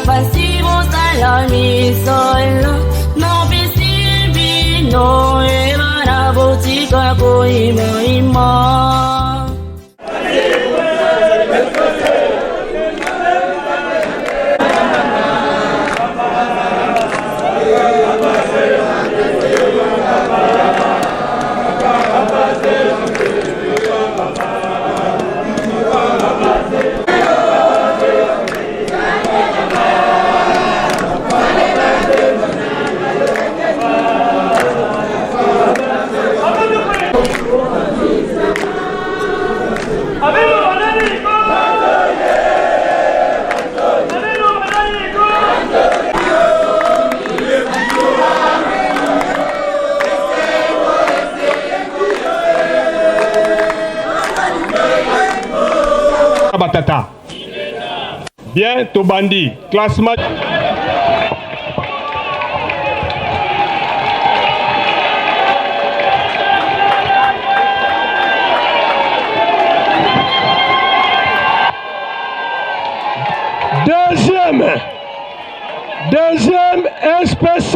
pasi bosala misolo napesi bino ebana botika koyimayima. Batata. Bien, tobandi. Classement. Deuxième. Deuxième SPC.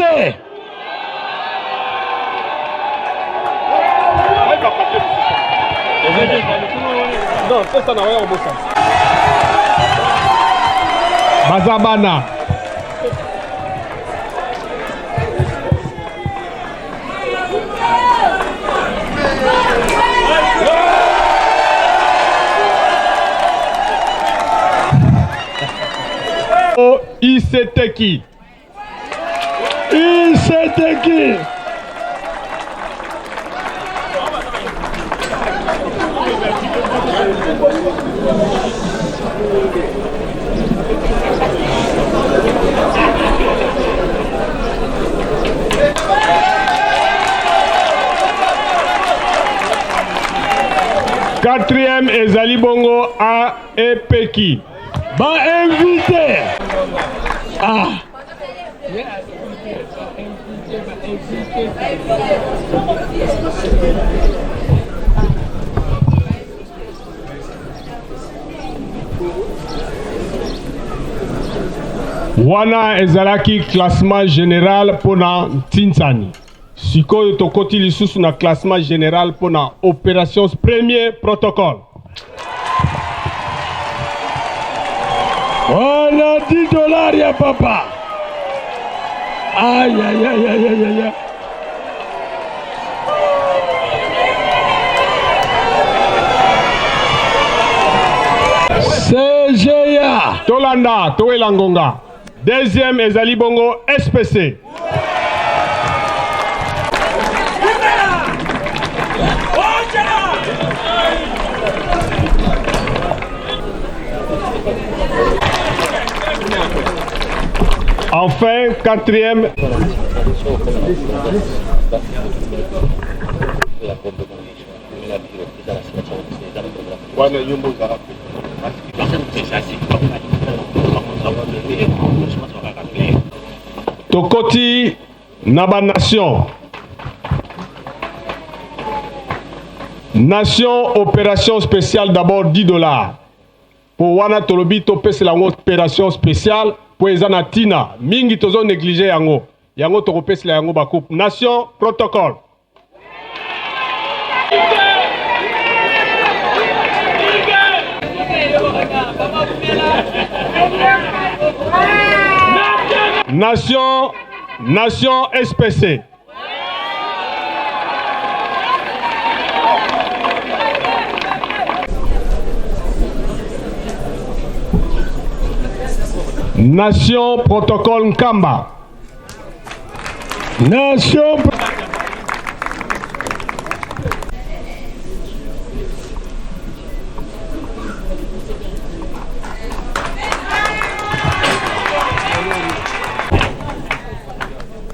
Baza bana. ICTki. ICTki. Quatrième ezali bongo AEPeki. Ba invité. Ah. Wana ezalaki classement général mpona Ntinsani. Sikoyo tokoti lisusu na classement général mpona opération premier protocole. Wana 10 dollars ya papa. Aïe aïe aïe aïe aïe aïe. CGA. Tolanda, towela ngonga. Deuxième ezali bongo SPC. Enfin, quatrième. Tokoti na ba nation. Nation opération spéciale d'abord 10 dollars. Po wana tolobi topesela yango opération spéciale po eza na tina mingi tozo négliger yango. Yango tokopesela yango ba coupe. Nation protocole. Nation, Nation SPC. Nation Protocole Nkamba. Nation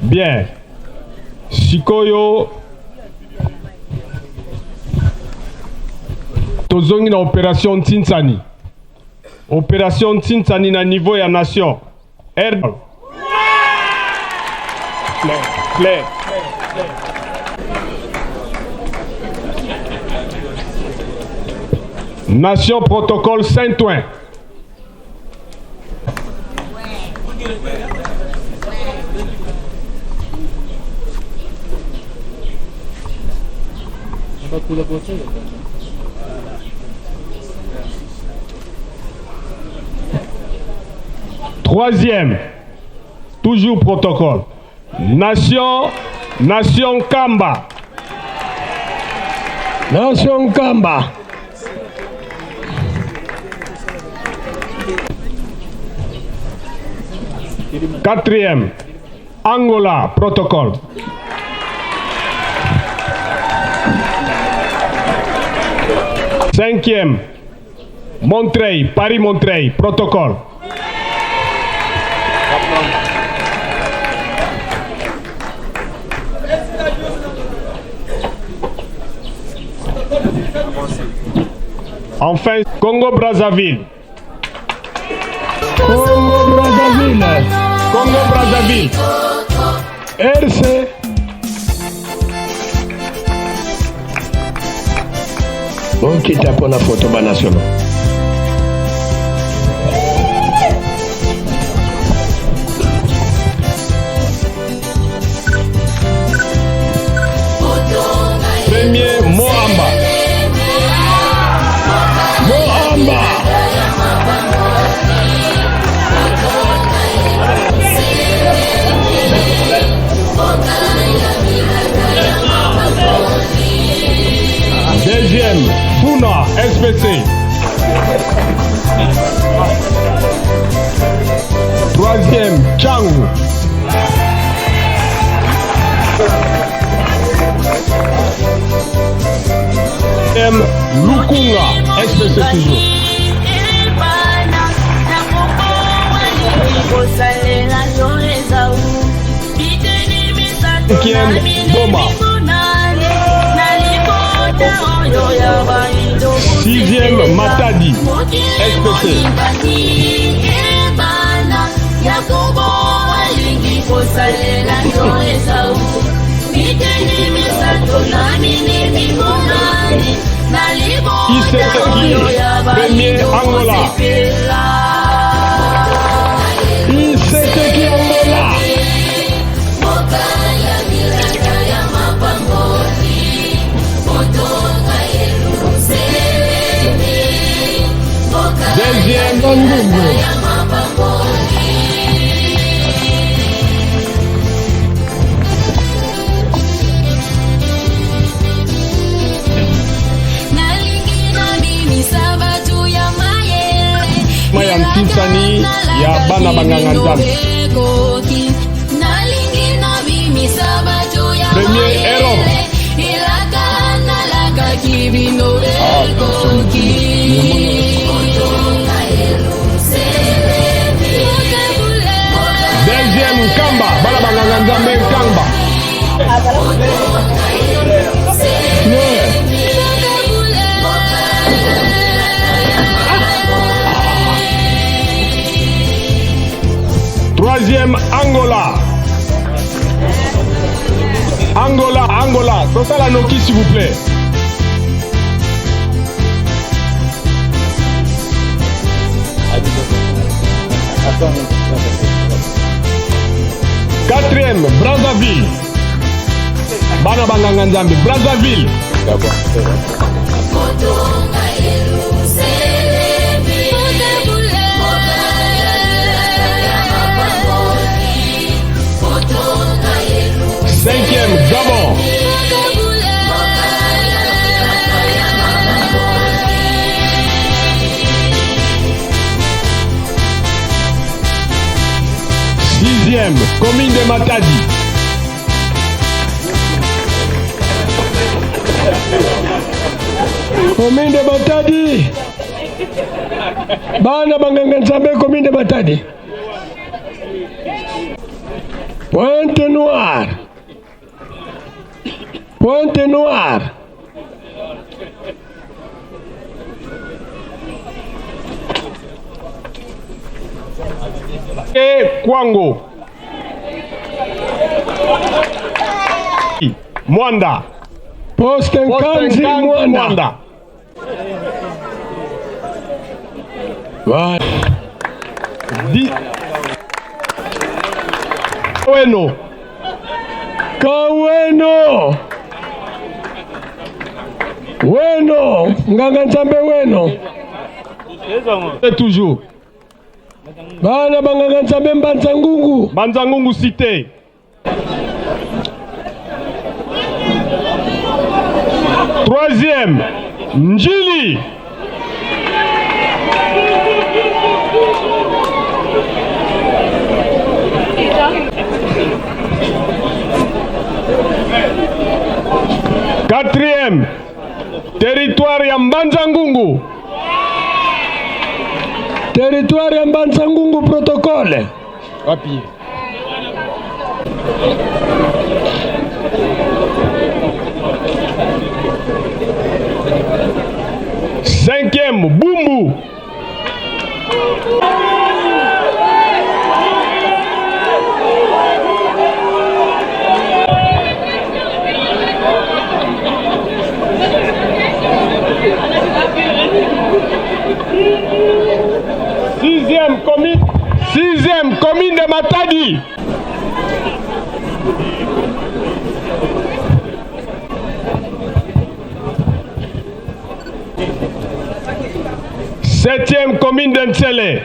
Bien. Sikoyo tozongi na opération Ntinsani. Opération Ntinsani na niveau ya nation. R Claire, claire. Nation protocole Saint-Ouen. Troisième, toujours protocole. Nation, Nation Kamba. Nation Kamba. Quatrième, Angola, protocole. Cinquième, Montreuil, Paris-Montreuil, protocole. Enfin, Congo-Brazzaville. Congo-Brazzaville. Congo-Brazzaville. RC. Bokita mpona foto banationaux. Premier Moamba. Moamba. Deuxième, Funa, SPC. Troisième, Chang. M. Lukunga, SPC toujours. Cinquième, Boma. Sixième, Matadi, SPC. Iseteki, premier Angola. Iseteki Angola. Deuxième, Bangungu. Ya ntinsani ya bana banganga Nzambe. Premier Europe. Deuxième Nkamba, bana banganga Nzambe Nkamba. Troisième, Angola. Angola, Angola. Tosala noki, s'il vous plaît. Quatrième, Brazzaville. Bana banganga Nzambe, Brazzaville. Cinquième, Gabon. Sixième, commune de Matadi. Commune de Matadi. Bana banganga Nzambe, commune de Matadi. Pointe Noire. Pointe Noire. Et Kwango. Mwanda. Poste Nkanzi Mwanda. Mwanda. Voilà. Di. Kaweno. Kaweno. Weno, nganga Nzambe Weno. Et toujours. Bana banganga Nzambe Mbanza Ngungu. Mbanza Ngungu cité. Troisième, Njili. Quatrième, territoire ya Mbanza Ngungu. Territoire ya Mbanza Ngungu protocole. Wapi? Cinquième, Bumbu. Sixième commune, sixième commune de Matadi. Septième commune de N'Sele.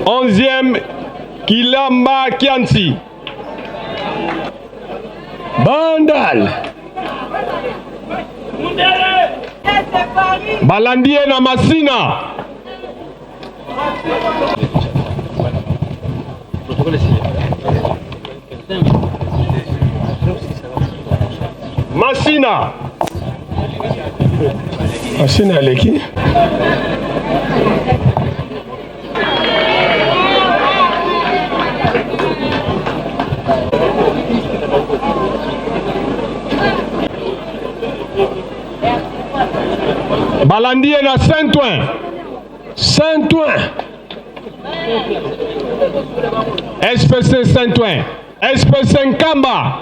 Onzième, Kilamba Kiansi. Bandal. Balandie na Masina. Masina. Masina aleki. Balandie na Saint-Ouen. Saint-Ouen. SPC Saint-Ouen. SPC Nkamba.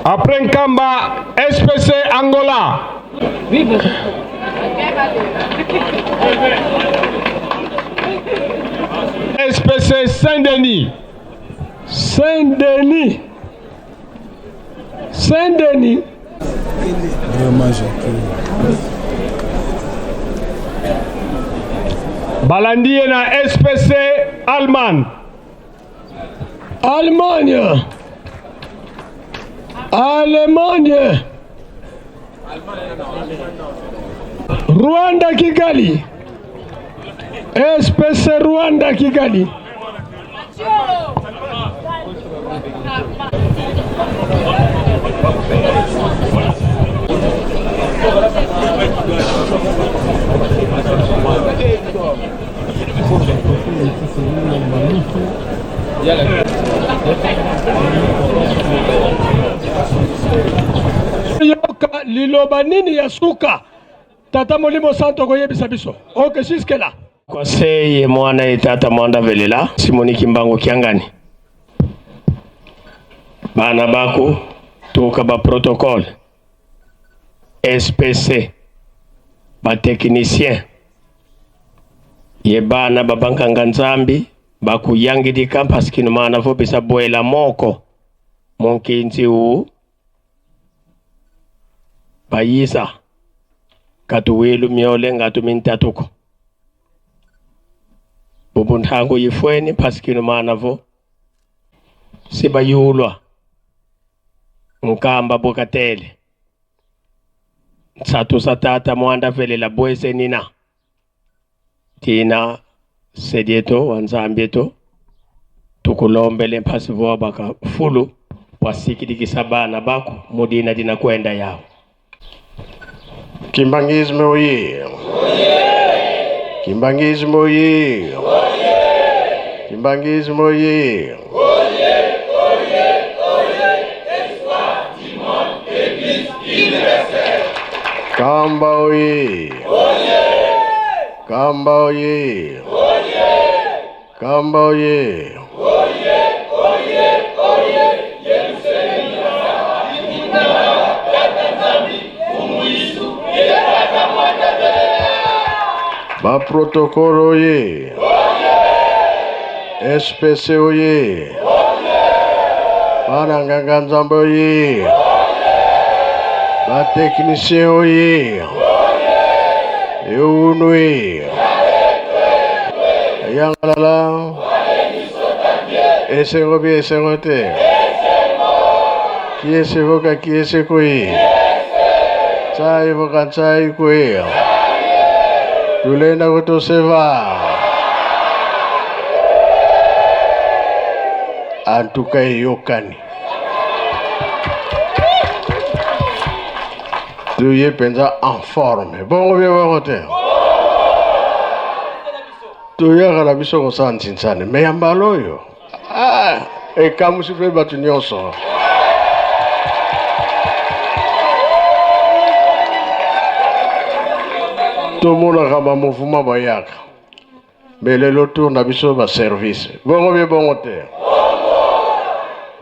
Après Nkamba, SPC Angola. SPC Saint-Denis. Saint-Denis. Saint-Denis. Vraiment, j'ai Balandie na SPC Allemagne. Allemagne. Allemagne. Rwanda Kigali. SPC Rwanda Kigali. Yoka liloba nini ya suka tata molimo santo koyebisa biso ok jusque là. Conseil mwana ye tata mwanda velela Simoni Kimbangu Kiangani bana bako toka ba protocole SPC ba technicien ye bana babankanga nzambi bakuyangidika mpasikino mana vo bisa bwela moko munkinzi u bayisa katuwilu myole ngatu mintatuko bubunthangu yifweni mpasikino mana vo sibayulwa nkamba bukatele ntsatu sa tata mwanda velela bwese nina tina sedieto wa nzambieto tukulombele mpasi voa baka fulu wasikilikisa bana bako mudina dina kwenda yao. Kimbanguisme oye. Kimbanguisme oye. Kimbanguisme oye. Kamba oye. Kamba oye. Nkamba oye! Ba protocole oye! SPC oye! Bana nganga Nzambe oye! Ba technicien oye! Eunwe! Yangalala! Esengo bi esengo te! Kiese voka kiese kui! Tsai voka tsai kui! Tulenda kutoseva! Antuka eyokani! Toye mpenza en forme. Bongo bie bongo te. Toyaka na biso kosala nsinsani. Me ya mbala oyo ah, ekamwisi mpe bato nyonso. Tomonaka ba mouvement bayaka. Mais lelo tour na biso ba service. Bongo bie bongo te.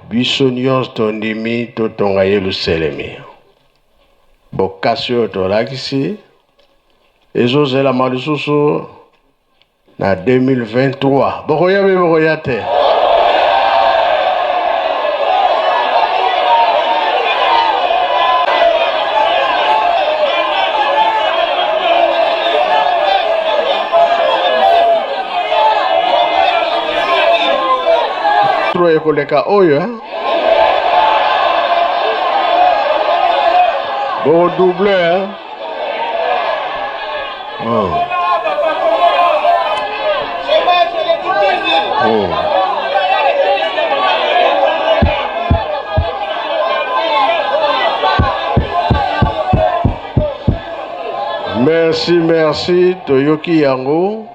Biso nyonso tondimi totonga Yelusalemi. Bokasi oyo tolakisi ezozelama lisusu na 2023. Bokoya be bokoya te. Ekoleka oyo eh? Bokodouble eh? Oh. Oh. Merci, merci, Toyoki Yango.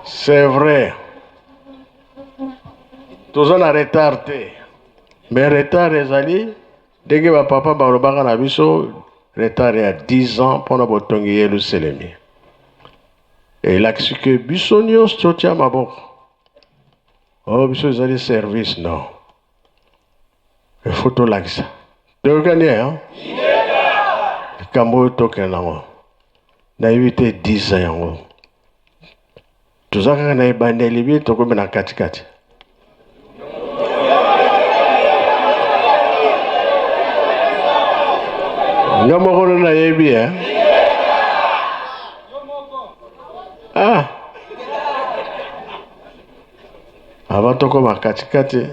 C'est vrai. Toza na retard te. Mais retard ezali ndenge ba papa balobaka na biso retard ya 10 ans mpona botongi Yelusalemi. Elakisi ke biso nyonso totia maboko. Oh, biso ezali service non. Il faut tolakisa. Toyokani hein? Likambo oyo tokende nango. Nayebi te 10 ans yango. Toza kaka na ebandeli bi tokomi na katikati. Nga moko nde nayebi eh? Ah. Avant tokoma katikati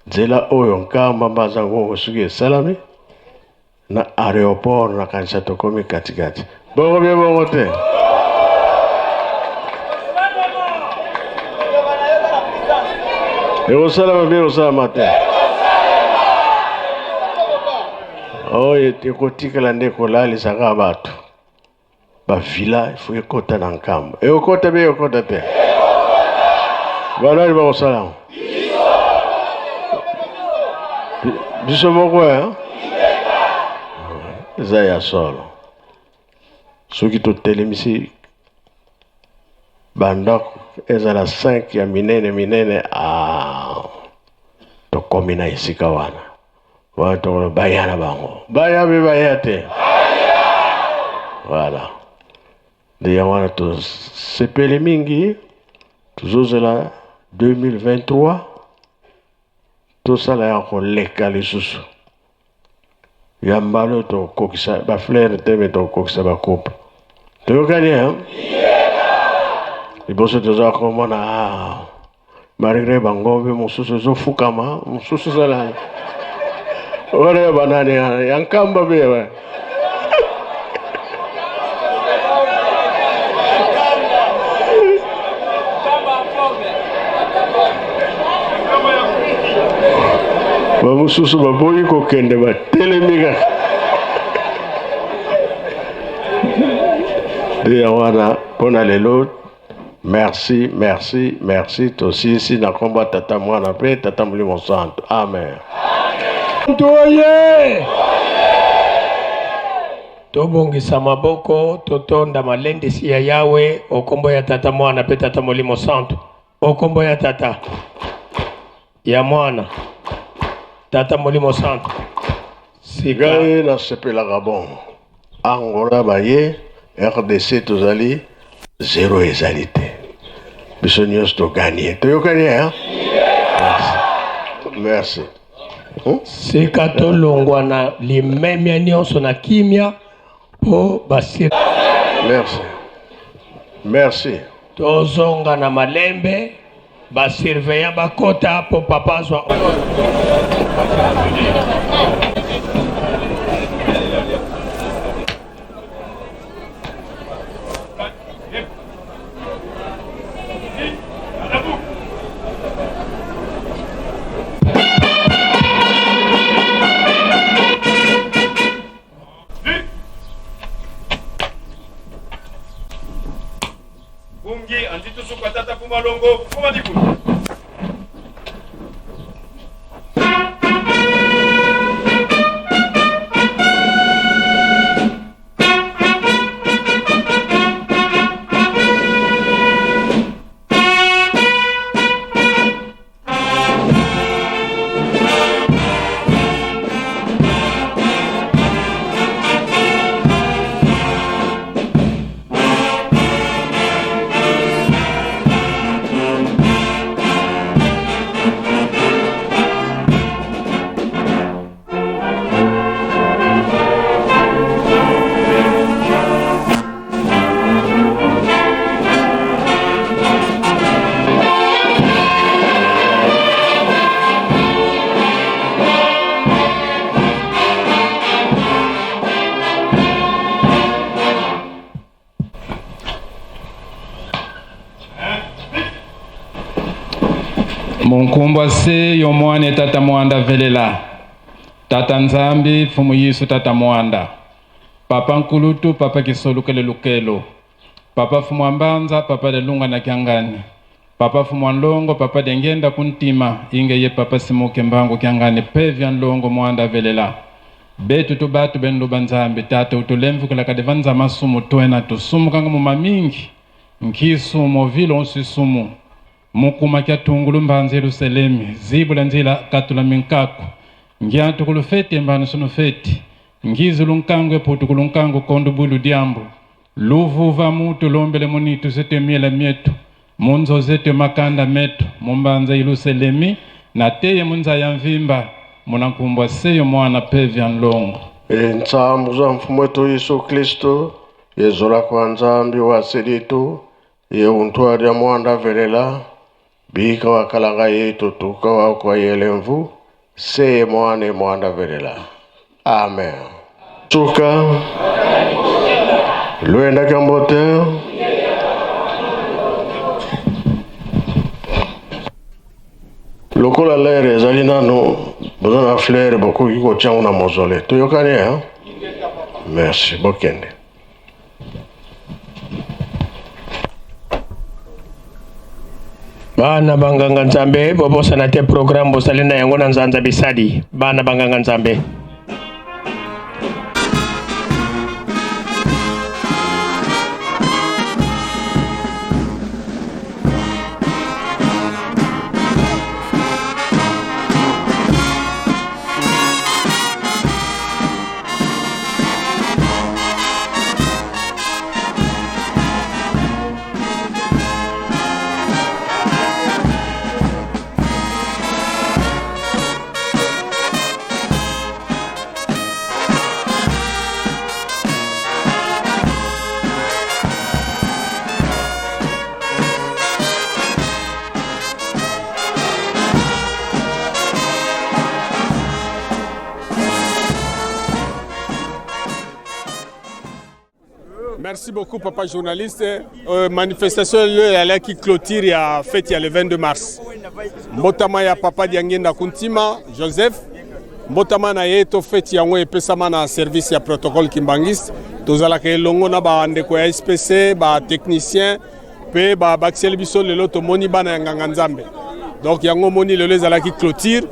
nzela oyo Nkamba Mbanza Ngongo soki esalami na aeroport nakanisa tokomi katikati. Bongo bie bongo te. Ekosalama bie ekosalama te. Oyo ekotikala nde kolalisa kaka bato. Ba villa il faut ekota na Nkamba. Ekokota bie ekokota te. Banani bakosala yango? Biso moko eh? Eza ya solo. Soki totelemisi bandako ezala 5 ya minene minene, ah, tokomi na esika wana. Wana tokolo baya na bango. Baya be baya te. Voilà. Nde yango wana tosepeli mingi, tozozela 2023 tosala ya koleka lisusu. Ya mbala oyo tokokisa ba fleur te, me tokokisa ba coupe. Toyokani hein? Liboso toza komona ah, malgré bangombe mosusu ezofukama, mosusu ezala wana ya banani ya Nkamba mpe ya bamosusu baboyi kokende batelemi kaka nde yango wana mpo na lelo. Merci, merci, merci. Tosilisi na nkombo ya Tata, Mwana mpe Tata Molimo Santo. Amen. Oye! Tobongisa maboko, totonda malendisi ya Yawe o kombo ya Tata, Mwana pe Tata Molimo Santu. O kombo ya Tata, ya Mwana, Tata Molimo Santu. Sika Ngai nasepelaka bongo. Angola baye, RDC tozali zero ezali te. Biso nyonso to gagner. Toyokani hein? Merci. Merci. Sika tolongwa na limemia nyonso na kimia mpo basi. Merci. Merci. Tozonga na malembe ba surveillant bakota mpo papa azwa. Bungi anzitusu kwa tata pumalongo puma dikulu. Munkumbwa se yo mwane tata mwanda velela tata nzambi mfumu yisu tata mwanda papa nkulutu papa kisolukele lukelo papa fumu ambanza papa lelunga na kiangani papa fumu anlongo papa dengenda kuntima inge ye papa simuke mbangu kiangani pevya nlongo mwanda velela betu tu batu benluba nzambi tata utulemvukela kadi vanza sumu twena tusumukanga muma mingi nkisumo vilo onsisumu mukuma kya tungulu mbanza yerusalemi zibula nzila katula minkaku ngiantu kulufeti mbanu sunu feti ngizulu nkangu eputu kulunkangu kondu bulu diambu luvuva mutu lombele munitu zete miela mietu munzo zete makanda metu mumbanza yerusalemi na teye munza ya mvimba munankumbwa seyo mwana pevya nlongo Entsambu za mfumu wetu Yesu Kristo yezola kwa nzambi wa selitu ye untu adia mwanda velela bika wakalanga yetu tuka wa kwa yelemvu seye mwane mwanda velela. Amen. Suka lwenda kambote lokola lere ezali nano boza na fleur bokoki kotia yango na mozole. Toyokani hein? Merci, bokende. Bana banganga nzambe bobosana te programme bosali na yango na nzanza bisali bana banganga nzambe. Merci beaucoup papa journaliste. Manifestation oyo ezalaki clôture ya fête ya le 22 mars. Mbotama ya papa Diangienda Kuntima Joseph, mbotama na ye to fête yango epesama na service ya protocole kimbangiste. Tozalaka elongo na bandeko ya SPC, ba technicien pe ba bakiseli biso lelo tomoni bana ya nganga nzambe. Donc yango moni lelo ezalaki clôture,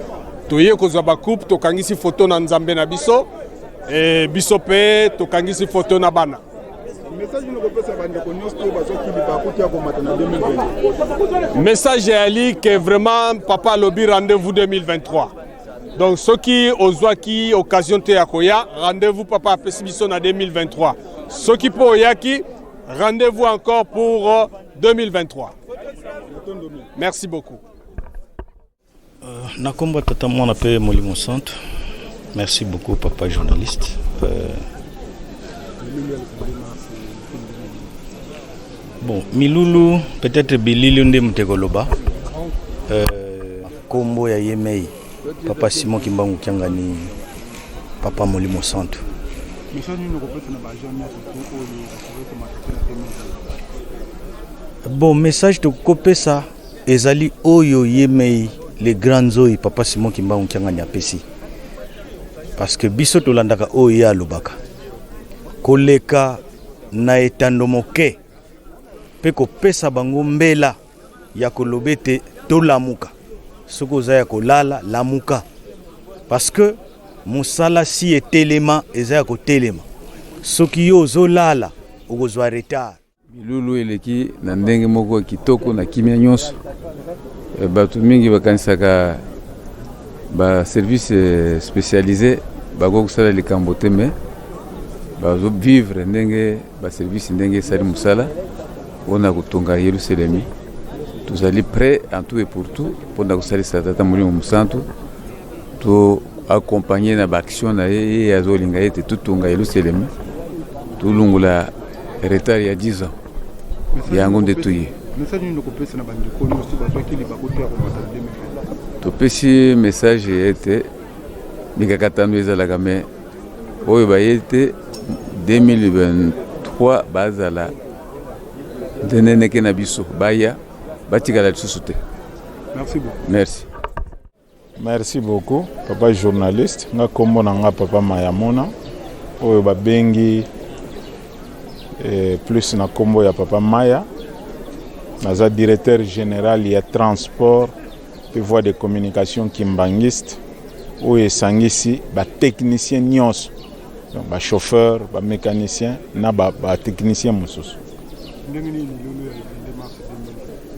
toye kozwa ba coupe, tokangisi photo na nzambe na biso. E biso mpe tokangisi foto na bana. Message nini okopesa bandeko nyonso oyo bazwaki libaku te ya komata na 2020? Message eyali ke vraiment papa alobi rendez-vous 2023. Donc soki ozwaki occasion te ya koya, rendez-vous papa apesi biso na 2023. Soki mpo oyaki, rendez-vous encore pour 2023. Merci beaucoup. Na kombo tata mwana pe molimo santo. Merci beaucoup papa journaliste. Bon, milulu peut-être bilili nde moto ekoloba. Kombo ya yemei papa Simon Kimbangu Kiangani, papa molimo santo. Message nini okopesa na baagent nyonso tu oyo bakoki komata te na 2020? Bon, message tokopesa ezali oyo yemei le grand nzoi papa Simon Kimbangu Kiangani apesi, parce que biso tolandaka oyo ye alobaka, koleka na etando moke mpe kopesa bango mbela ya koloba ete tolamuka. Soki oza ya kolala, lamuka, parce que mosala si etelema eza ya kotelema. Soki yo ozolala, okozwa retard. Milulu eleki na ndenge moko ya kitoko na kimia nyonso. Bato mingi bakanisaka ba service spécialisé bakoki kosala likambo te, me bazovivre ndenge ba service ndenge esali mosala mpona kotonga Yerusalemi. Tozali prêt en tout et pour tout mpona kosalisa tata Molimo Mosantu, to accompagner na baaction na ye. Ye azolinga ete totonga Yerusalemi, tolongola retard ya 10 ans. Yango nde toye. Message nini okopesa na bandeko nyonso bazwaki libaku te ya komata na 2020? Topesi message ete mikakatano ezalaka, me oyo baye te 2023 bazala ndeneneke na biso, baya batikala lisusu te. Merci beaucoup. Merci. Merci beaucoup papa journaliste. Nga kombo na nga papa Mayamona, oyo babengi plus na kombo ya papa Maya. Naza directeur général ya transport mpe voie de communication kimbangiste, oyo esangisi batechnicien nyonso, donc bachauffeur, bamécanicien na batechnicien mosusu. Ndenge nini milulu ya le 22 mars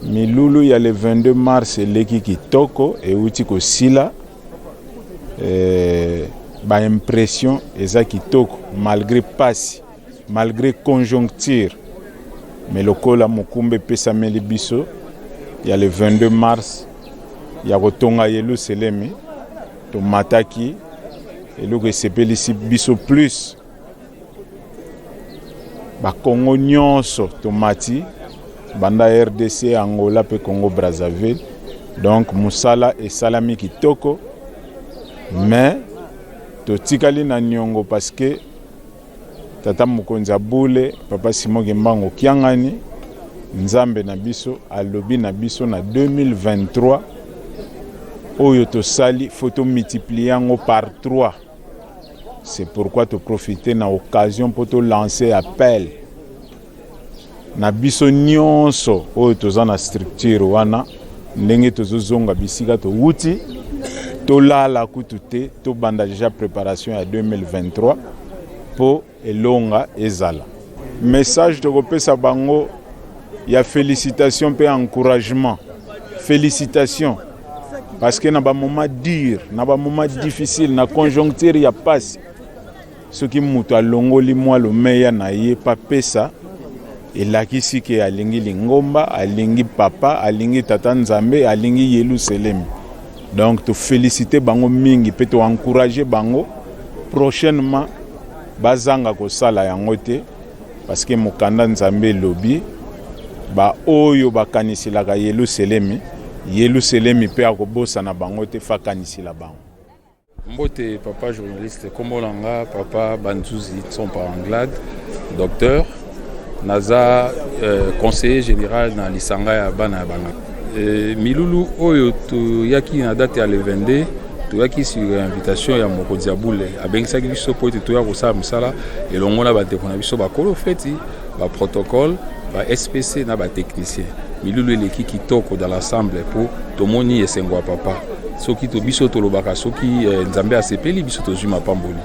2020? Milulu ya le 22 mars eleki kitoko, euti kosila. Baimpression eza kitoko malgré pasi, malgré conjoncture, mais lokola mokumba epesameli biso ya le 22 mars ya kotonga Yelusalemi, tomataki. Eloko esepelisi biso plus, bakongo nyonso tomati, banda RDC, Angola mpe Congo Brazzaville. Donc mosala esalami kitoko, mais totikali na niongo parce que tata mokonzi abule papa Simon Kimbangu Kiangani, nzambe na biso, alobi na biso na 2023 oyo tosali, faut tomultiplier yango par 3. C'est pourquoi toprofite na occasion mpo tolancer appel na biso nyonso oyo toza na structure wana. Ndenge tozozonga bisika towuti, tolala kutu te, tobanda déjà préparation ya 2023 mpo elonga ezala. Message tokopesa bango ya félicitation mpe encouragement. Félicitation parce que na bamoment dur, na bamoment difficile, na conjoncture ya pasi, soki moto alongoli mwa lomeya na ye papesa, elakisi ke alingi lingomba, alingi papa, alingi tata Nzambe, alingi Yelusalemi. Donc tofélicité bango mingi mpe toencourage bango prochainement bazanga kosala yango te, parce que mokanda Nzambe elobi baoyo bakanisilaka Yelusalemi, Yelusalemi mpe akobosana bango te, fakanisila bango. Mbote papa journaliste, kombo na nga papa Banzuzi Tsompa Anglade, docteur. Naza conseiller général na lisanga ya bana ya banga. Milulu oyo toyaki na date ya le 22, toyaki sur invitation ya mokonzi ya bule. Abengisaki biso mpo ete toya kosala mosala elongo na bandeko na biso bakolo feti, baprotocole, ba SPC na batechnicien. Milulu eleki kitoko dans l'ensemble mpo tomoni esengo ya papa. Soki to biso tolobaka, soki nzambe asepeli, biso tozwi mapamboli.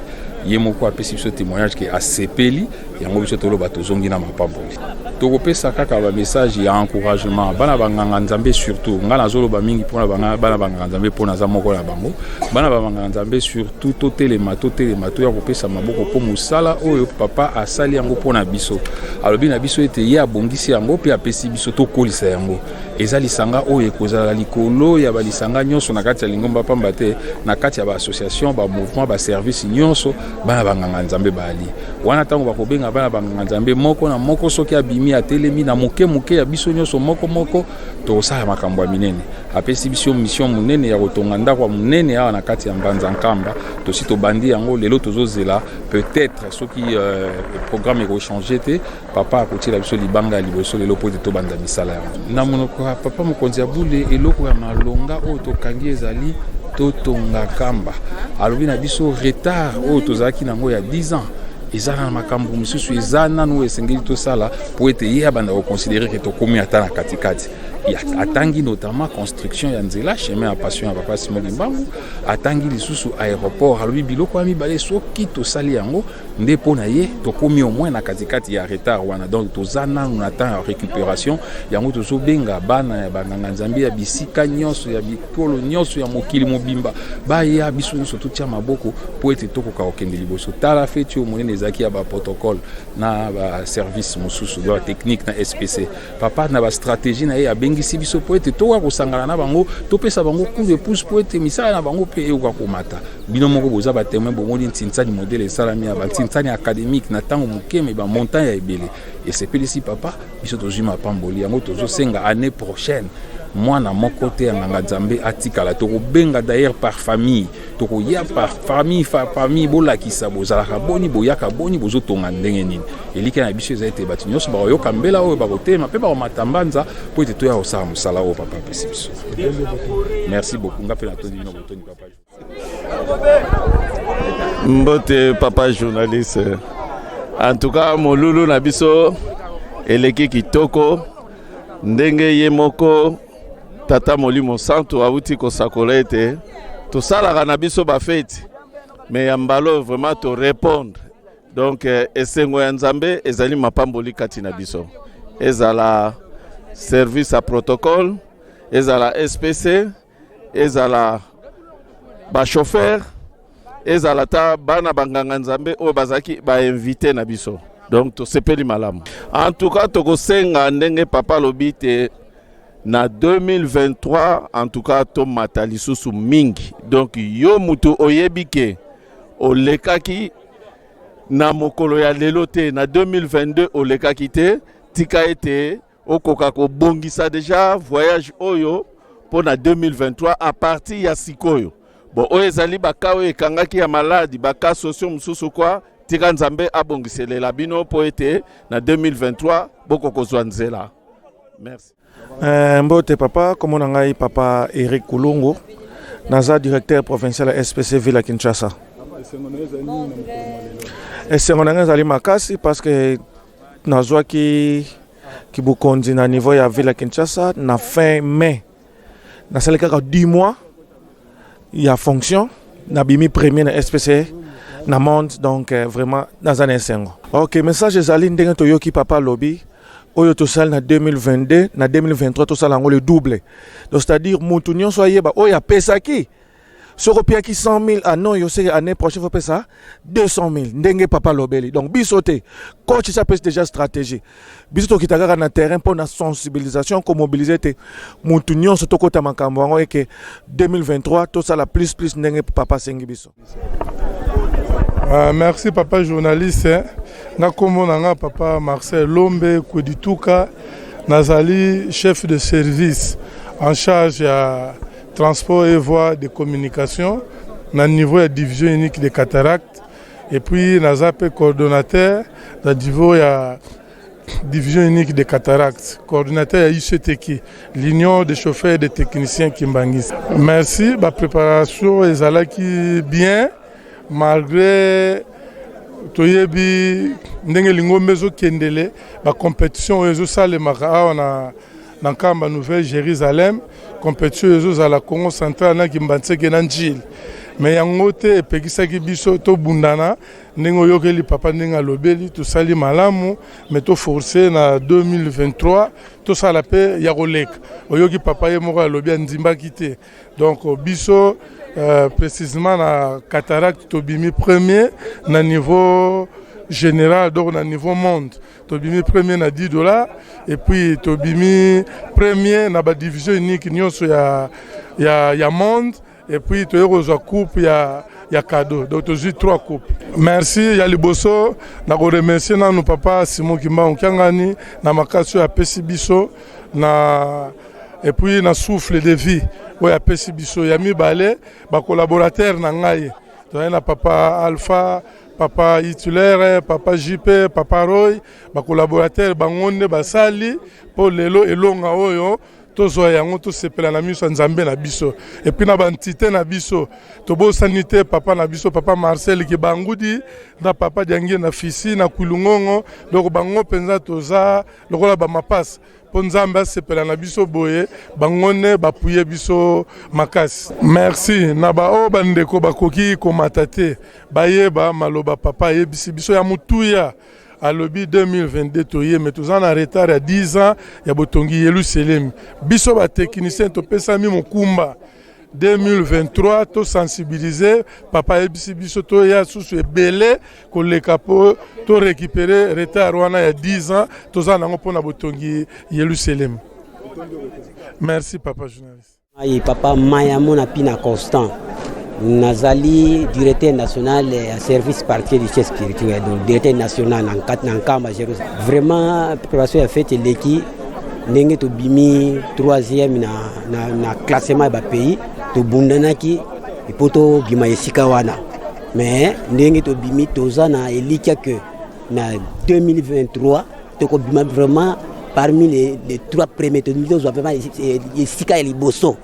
Ye moko apesi biso témoignage ke asepeli yango, biso toloba tozongi na mapamboli. Tokopesa kaka bamessage ya encouragement bana banganga Nzambe, surtout ngai nazoloba mingi mpona bana banganga Nzambe, mpo naza moko na bango. Bana banganga Nzambe surtout, totelema, totelema, toya kopesa maboko mpo mosala oyo papa asali yango mpona biso. Alobi na biso ete ye abongisi yango mpe apesi biso tokolisa yango. Eza lisanga oyo ekozala likolo ya balisanga nyonso na kati ya lingomba, pamba te na kati ya baassociation, bamouvement, baservice nyonso, bana banganga Nzambe baali wana. Ntango bakobenga bana banganga Nzambe moko na moko, soki abimi atelemi na moke moke ya biso nyonso moko moko, tokosala makambo ya minene. Apesi biso mission monene ya kotonga ndako ya monene awa na kati ya Mbanza Nkamba. Tosi tobandi yango lelo, tozozela peut-être soki programme ekochange te, papa akotiela biso libanga ya liboso lelo mpo ete tobanda misala yango. Na monoko ya papa mokonzi ya bule, eloko ya malonga oyo tokangi ezali totonga Nkamba. Alobi na biso retard oyo tozalaki nango ya 10 ans eza na makambo mosusu eza nanu oyo esengeli tosala mpo ete ye abanda koconsidérer ke tokomi ata na katikati. Atangi notamment construction ya nzela, chemin ya Passion ya papa Simon Kimbangu. Atangi lisusu aéroport. Alobi biloko ya mibale, soki tosali yango nde mpo na ye tokomi au moins na katikati ya retard wana. Donc toza nanu na temps ya récupération. Yango tozobenga bana ya banganga Nzambe ya bisika nyonso, ya bikolo nyonso, ya mokili mobimba, baya, biso nyonso totia maboko mpo ete tokoka kokende liboso. Tala feti oyo monene ezalaki ya baprotocole na baservice mosusu, ya batechnique na SPC. Papa na bastratégie na ye abengisi biso mpo ete tokoka kosangana na bango, topesa bango coup de pouce mpo ete misala na bango mpe eyoka komata. Bino moko boza batémoin, bomoni ntinsani modèle esalami ya bantinsani académique na ntango moke, me bamontant ya ebele esepelisi papa. Biso tozwi mapamboli yango, tozosenga année prochaine mwana moko te ya nganga Nzambe atikala. Tokobenga d'ailleurs par famille, tokoya par famille, famille bolakisa bozalaka boni, boyaka boni, bozotonga ndenge nini. Elikya na biso eza ete bato nyonso bakoyoka mbela oyo, bakotelema mpe bakomata Mbanza mpo ete toya kosala mosala oyo papa apesi biso. Merci beaucoup. Nga mpe natondi bino botoni, papa. Mbote papa journaliste. En tout cas molulu na biso eleki kitoko, ndenge ye moko tata Molimo Santu awuti kosakola ete tosalaka na biso bafeti, me ya mbala oyo vraiment torépondre. Donc esengo ya Nzambe ezali mapamboli kati na biso, ezala service ya protocole, ezala SPC, ezala bachauffeur, ezala ta bana banganga Nzambe oyo bazalaki bainvité na biso. Donc tosepeli malamu. En tout cas tokosenga ndenge papa alobi te na 2023, en tout cas tomata lisusu mingi. Donc yo mutu oyebi ke olekaki na mokolo ya lelo te, na 2022 olekaki te, tika ete okoka kobongisa déjà voyage oyo mpo na 2023 à partir ya sikoyo. Bon, oyo ezali baka oyo ekangaki ya maladi, baka sociaux mosusu kwa, tika Nzambe abongiselela bino mpo ete na 2023 bokokozwa nzela. Merci. Mbote papa, kombo na ngai papa Eric Kulungu, naza directeur provincial ya SPC ville ya Kinshasa. Esengo na ngai ezali makasi parce que nazwaki kibukonzi na niveau ya ville ya Kinshasa na fin mai. Nasali kaka 10 mois ya fonction, nabimi premier na SPC na monde. Donc vraiment naza na esengo. Ok, message ezali ndenge toyoki papa alobi, oyo tosali na 2022, na 2023 tosala yango le double. Donc c'est-à-dire mutu nyonso ayeba oyo apesaki. Soki opiaki 100 000, ah non, yo seke année prochaine faut pesa 200 000, ndenge papa alobeli. Donc biso te, coach esi apesi déjà stratégie, biso tokita kaka na terrain mpo na sensibilisation, komobiliser te mutu nyonso tokota makambo yango eke 2023 tosala plus plus ndenge papa asengi biso. Merci papa journaliste. Nga kombo na nga papa Marcel Lombe Kwedituka, nazali chef de service en charge ya transport et voie de communication na niveau ya division unique de cataracte, et puis naza mpe coordonnateur na niveau ya division unique de cataracte, coordinateur ya UCTK, l'Union des chauffeurs et des techniciens kimbanguistes. Merci. Bapréparation ezalaki bien malgré toyebi ndenge lingomba ezokendele, bacompétition oyo ezosalemaka awa na Nkamba, Nouvelle Jérusalem, compétition ezozala Congo Central na Kimbanseke na Njili. Mais yango te epekisaki biso tobundana ndenge oyokeli papa ndenge alobeli, tosali malamu mais toforce na 2023 tosala mpe ya koleka. Oyoki papa ye moko alobi andimbaki te. Donc biso précisément na cataracte tobimi premier na niveau général, donc na niveau monde tobimi premier na 10 $, et puis tobimi premier na badivision unique nyonso ya monde, et puis toye kozwa coupe ya cadeau. Donc tozwi trois coupes. Merci. Ya liboso, na koremercier nanu papa Simon Kimbangu Kiangani na makasi oyo apesi biso na et puis na souffle de vie oyo apesi biso. Ya mibale, bacollaborateur na ngai, tozali na papa Alpha, papa Hitler, papa JP, papa Roy, bacollaborateur bango nde basali mpo lelo elonga oyo tozwa yango, tosepela na miso ya Nzambe na biso. Et puis na baentité na biso, tobosani te papa na biso, papa Marcel Kibangudi na papa Diangie na Fisi na Kwilungongo. Donc bango mpenza toza lokola bamapasa mpo Nzambe asepela na biso boye, bango nde bapuye biso makasi. Merci na baoyo bandeko bakoki komata te, bayeba maloba papa ayebisi biso ya motuya. Alobi 2022 toye, mais toza na retard ya 10 ans ya botongi Yelusalemi. Biso batechnicien topesami mokumba 2023 tosensibilize. Papa ayebisi biso toya susu ebele koleka mpo torécupérer retard wana ya 10 ans toza nango mpona botongi Yelusalemi. Merci, papa journaliste. Ngai papa Mayamona Pina Constant, nazali directeur national ya service parquet du chef spirituel, donc directeur national na kati na Nkamba Jérusalem. Vraiment, préparation ya fête eleki ndenge tobimi troisième na classement ya bapays. Tobundanaki mpo tobima esika wana, mais ndenge tobimi, toza na elikya ke na 2023 tokobima vraiment parmi les trois premiers. Tozwa vraiment esika ya liboso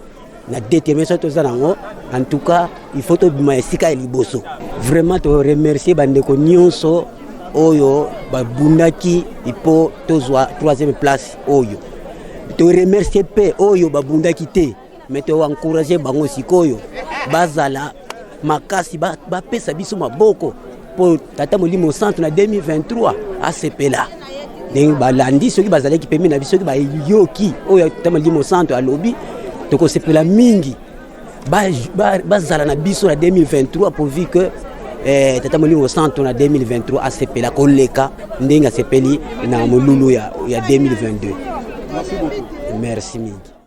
na détermination toza nango. En tout cas, il faut tobima esika ya liboso. Vraiment, toremercier bandeko nyonso oyo babundaki mpo tozwa troisième place oyo. Toremercier mpe oyo babundaki te, mais toencourage bango sikoyo bazala makasi, bapesa biso maboko mpo tata Molimo Centre na 2023 asepela ndenge balandi. Soki bazalaki pembeni na biso, soki bayoki oyo tata Molimo Centre alobi, tokosepela mingi. Bazala na biso na 2023 pourvu que tata Molimo Centre na 2023 asepela koleka ndenge asepeli na molulu ya 2022. Merci mingi.